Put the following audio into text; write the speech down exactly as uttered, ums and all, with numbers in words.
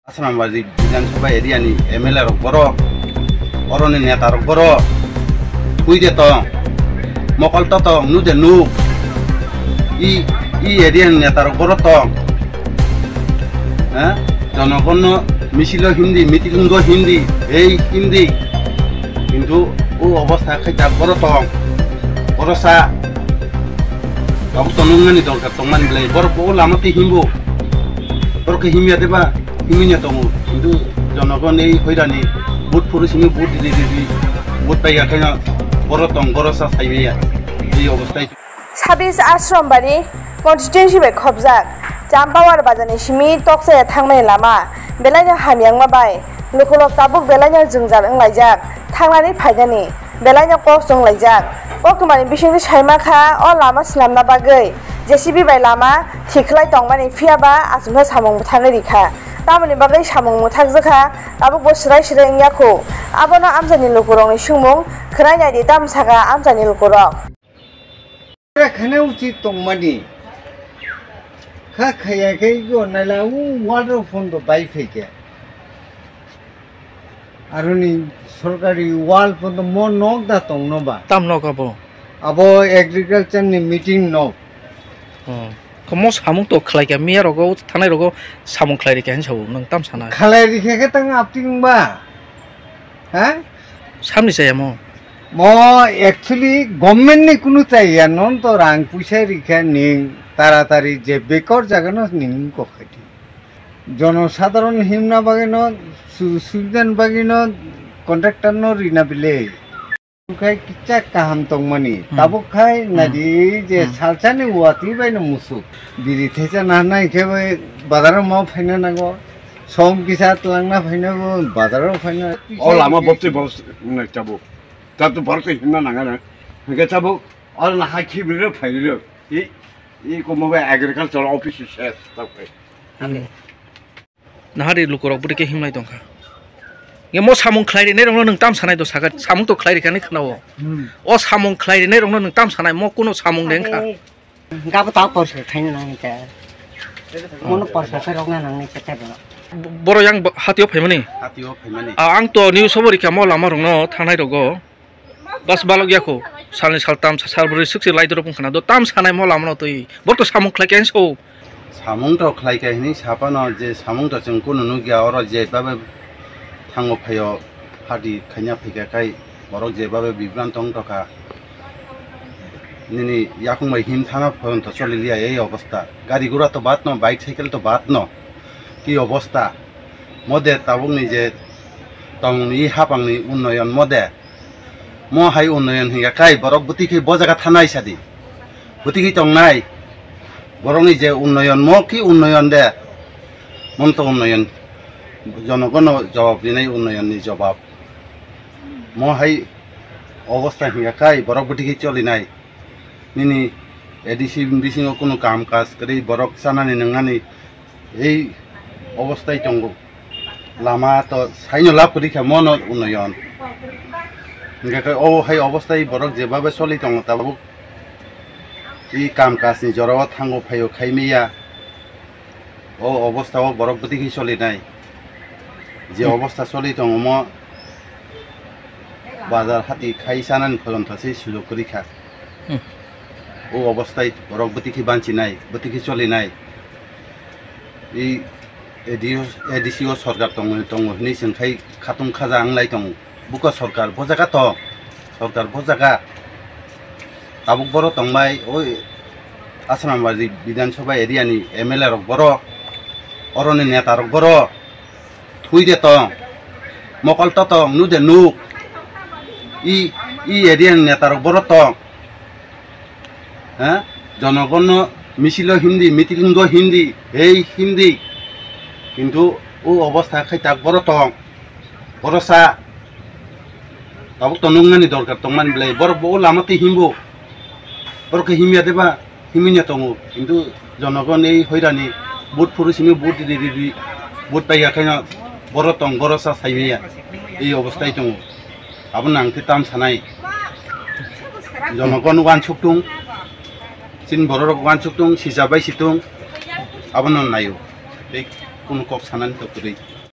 Asrambari Bidhan Sabha area ni M L A rok borok, oroni neta rok borok, thui de tong, mokol to tong, nu de nu, i, i area ni neta rok borok tong, eh, jonogonno misil o Hindi, meeting o Hindi, ei Hindi, kintu o obostha khai tak borok tong, borok sa, tabuk tongnani dorkar tongmani belai, borok bo o lama twi himbo, borok khe himya de ba? Himwi no tongo, kintu jonogon ei hoirani vote phuru simi vote ridi ridi vote paiya khaino borok tong, borok sa saimaya ei obostai. Sabis Ashram Bari constituency bai khopjak Champawar bazarni simi toksaya thangmani lama belaino hamyangma bai lukurok tabuk belaino jwngjal wnglaijak thangnani phainani. Belaino kok chwng laijak. Koktwmani bisingtwi saimakha o lama swnamna bagwi J C B bai lama thik khlai tongmani, phiyaba achukno samung bwthangwi rikha. Tamoni bagwi samung mwthakjakha, tabukbo swrai swrai wngya khu. Abono amchaini lukurokni swngmung khwnai naidi, tamo sakha amchaini lukurok. Khana uchit tongmani. Kha khaya khe go naila u water phone do bai phaikhe. Aroni sorkari wall podo mo nok da tongno ba? Tam nok abo? Abo agriculture ni meeting nok. Oh. Komo samung to khlai kha, miya rogo, thanai rogo samung khlai rikha hinwi sabo, nwng tam sanai? Khlai rikha khe tang apting ba? Ha? Samni chaya mo? Mo actually government ni kunu chaya, non to rang puisa rikha ning taratari je bekor jaga no ning kok khaidi. Jonosadharon himna bagwino, su-, subidani bagwino contractor no rina bile. Khai kicha kaham tongmani. Hmm. Tabuk khai Hmm. nadi je Hmm. salsani wati bai no musuk. Biri thesa na nai khe bai bazaro ma phaina nango. Som kisa tlangna phaina bo bazaro phaina. O lama bopti bos nai tabuk. Tabuk borok himna nangana. Hingke tabuk o na hakhi biro phairiro. I, i komo bai agriculture office se tabuk. Nahari lukurok bwrwi khe himlai tongkha. Nge mo samung khlai rinai rokno nwng tam sanai do sakha, samung to khlai rikha hinwi khwnao. Hmm. O samung khlai rinai rokno nwng tam sanai, mo kuno samung de wngkha. Gabo tao porsa khaina nang khe. Mono porsa khe rokna nang ni khe tebo. Bo-, boro yang bo-, hatio phaimani? Hatio phaimani. A, ang to news obo rikha mo lama rokno thangnai rogo. Bas balok ya kho, salni saltam, sa-, salbrwi swk se lai dorop wngkha na. Do tam sanai mo lama no twi. Borok to samung khlai khe so. Samung to khlai khe hinwi sapano je samung to chwng kunu nukya oro je babe thango phaio party khaina phaikha khai borok je babe bibranto wngtokha. Nini yakung bai him thana phaio to choli liya ei obostha. Gari gura to bad no, bike cycle to bad no. Ki obostha? Mode tabukni je tongni hapangni unnoyon mode. Mo hai unnoyon hingka kai borok bwtwi khe bo jaga thanai sadi. Bwtwi khe tongnai. Borokni je unnoyon mo ki unnoyon de. Monto unnoyon. Jonogono jawab rinai unnayonni jawab. Mo hai obostha hingka kai borok bwtwi khe cholinai. Nini A D C bisingo kunu kam kaj kwrwi borok chanani nwngnani ei obostai tongo. Lama to saino lab kwrwi kha mono unoyon. Hingke khe o hai obostai borok jebabe choli tongo tabuk. I kam kajni jorao thango phaio khaimaya. O obostha o borok bwtwi khe solinai. Je Hmm. obostha soli tongo mo bazar hati khai chanani phoyon thasi sujok kwrwi kha. Hmm. O obosthai borok bwtwi khe banchinai, bwtwi khe solinai. I A D O, A D C o sorkar tongo, tongo hinwi chwng khai khatung khaja wnglai tongo. Buko sorkar bo jaga to, sorkar bo jaga. Tabuk boro tongbai, oi Asrambari Bidhan Sabha area ni M L A rok boro, oroni neta rok boro, thui de tong, mokol to tong, nu de nuk, i, i area ni neta rok boro tong. Ha? Jonogonno misilo Hindi, meeting o Hindi, hei Hindi. Kintu o obostha khai tak boro tong. Boro sa. Tabuk to nungnani dorkar tongmani belai. Borok bo o lama twi himbo. Borok khe himya deba? Himya tongo. Kintu jonogon ei hoirani vote phuru simi vote ridi ridi. Vote paiya khaino boro tong, boro sa saimaya. Ei obosthai tongo. Abono ang khe tam sanai. Jonogon wansuk tung, chini bororok wansuk tung, sija bai si tung, abono naio. Tei kunu kok sanani to kwrwi.